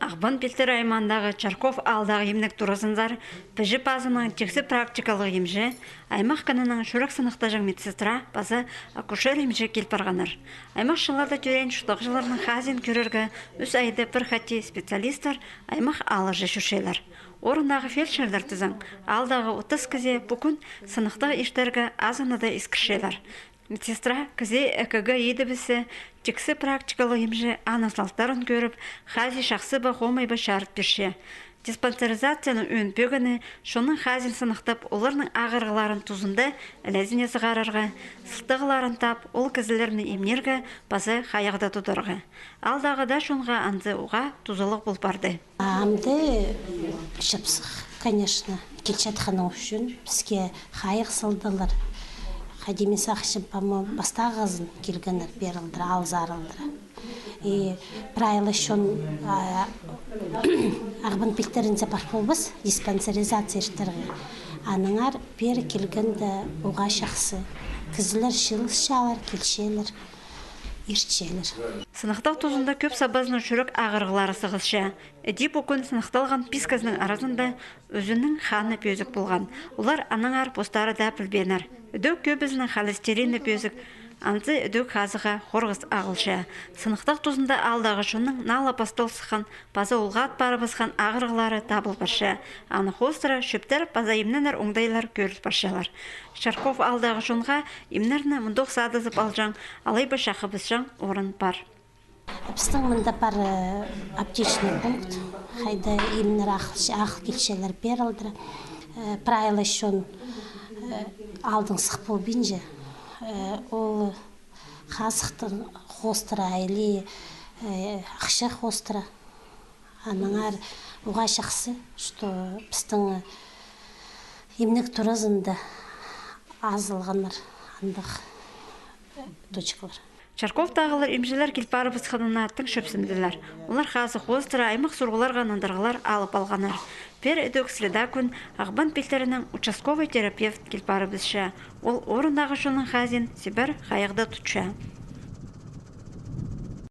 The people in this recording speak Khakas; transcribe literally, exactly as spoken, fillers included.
Ағбан пилтірі аймағындағы Чарков аалдағы имнег туразынзар Піҷі пазының тиксі практикалығ имҷі, аймах кінінің чӱрек сыныхтаҷаң медсестра паза акушер-имҷі кил парғаннар. Аймах чылларда тӧреен чуртағҷыларның хазиин кӧрерге ӱс айда пір хати специалисттер аймах аалҷа чӧрчелер. Орындағы фельдшерлер тізең, аалдағы отыс кізее пу кӱн сыныхтағ иртерге азынада искірчелер. Медсестра кізее ЭКГ идібіссе, тиксі практикалығ имҷі аның салтарын кӧріп, хазии чахсы ба, хомай ба чарыт пирче. Диспансеризацияның ӧӧн пӧгіні чонның хазиин сыныхтап, оларның ағырығларын тузында ілезіне сығарарға, сылтағларын таап, ол кізілерні имнирге паза хайығда тударға. Аалдағы даа чонға анзы уғаа тузалығ пол парды. Амды чыпсых, конечно, килчетхені ӱчӱн піске хайығ салдылар. Хайди мин сағынчам, по-моему, пастағызын килгеннер пеер алдыра, алзар алдыра. И прайлы чон, а, Ағбан пилтірінзер пар полбас диспансеризация иртерге. Аннаңар пеер килгенде уғаа чахсы. Кізілер чыылысчалар, килчелер, иртчелер. Сыныхтағ тузында кӧп сабазының чӱрек ағырығлары сығысча. Іди пу кӱн сыныхталған пис кізінің аразында ӱзіннің ханы пӧзік полған. Олар аннаңар постары даа пілбееннер. Ідӧк кӧбізінің холестерині пӧзік, анзы ідӧк хазыға хорғыс ағылча. Сыныхтағ тузында аалдағы чонның наа ла пастол сыххан паза улғат парыбысхан ағырығлары табыл парча. Аны хоостыра чӧптер паза имненер оңдайлар кӧріл парчалар. Чарков аалдағы чонға имнерні мындох садызып алҷаң, алай ба чахыбысчаң орын пар. Пістің мында пар, э, аптечный пункт, хайда имнер ағыл, ағыл килчелер пеер алдыра. Э, прайлы чон, э, аалдаң сых полбинча, э, ол хазыхтың хоостыра или, э, ахча хоостыра. Аннаңар уғаа чахсы, что пістің имнег туразында азылғаннар андағ, э, точкалар. Чарковтағылар имҷілер кил парыбысханына тың чӧпсінділер. Олар хазых хоостыра аймах сурығларға нандырығлар алып алғаннар. Пеер ідӧк среда кӱн Ағбан пилтірінің участковый терапевт кил парыбысча. Ол орындағы чонның хазиин чибер хайығда тутча.